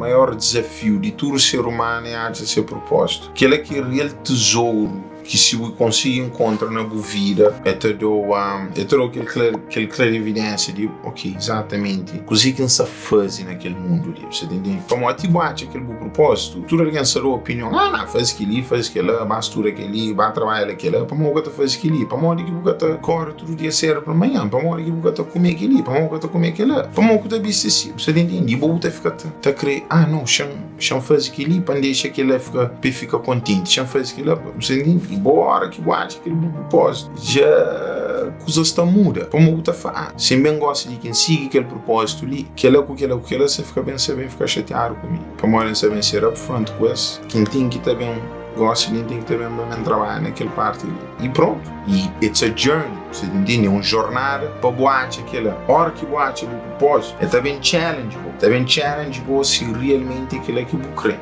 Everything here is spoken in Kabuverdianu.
Maior dizafiu di tudu ser umanu é atxa se propósitu. Kel-la ki é real tezoru ki si bu konsigi inkontra na bu vida, el ta da-u el ta da-u kel kel klarividênsia di, ok, izatamenti kuzê ki N sta faze na kel mundu li. Bu sta ta intende? Pamodi ti bu atxa kel bu propósitu, tudu algen sta da-u opinion, ah, na, faze kel-li, faze kel-la, ba studa kel-li, ba trabadja la kel-la, pamodi bu ka ta faze kel-li? Pamodi ki bu ka ta kóre tudu dia sédu pa manhan? Pamodi ki bu ka ta kume kel-li? Pamodi bu ka ta kume kel-la? Pamodi ku ta bisti si? Bu sta ta intende? I bo bu ta fika ta krê, ah, nau, xa-m. Xa-m faze kel-li pa N dexa kel-la fika, pa el fika kontenti. Xa-m faze kel-la pa. Bu sta intende? I bo óra ki bu atxa kel bu prupózitu, dja kuzas ta muda. Pamodi bu ta fla, Ah, si N ben gosi di ki N sigi kel prupózitu li, kel-la ku kel-la ku kel-la sa fika ben, sa ben fika xatiadu ku mi. Pamodi N sa ben ser upfront ku es, ki N ten ki ta ben gosi li, N ten ki ta ben ba ben trabadja na kel parti li. I prontu. I it's a journey, bu sta intende? É un jornada pa bu atxa kel-la. Óra ki bu atxa bu prupózitu, el ta ben challenge bo. Ta ben challenge bo si realmenti é kel-la ki bu krê.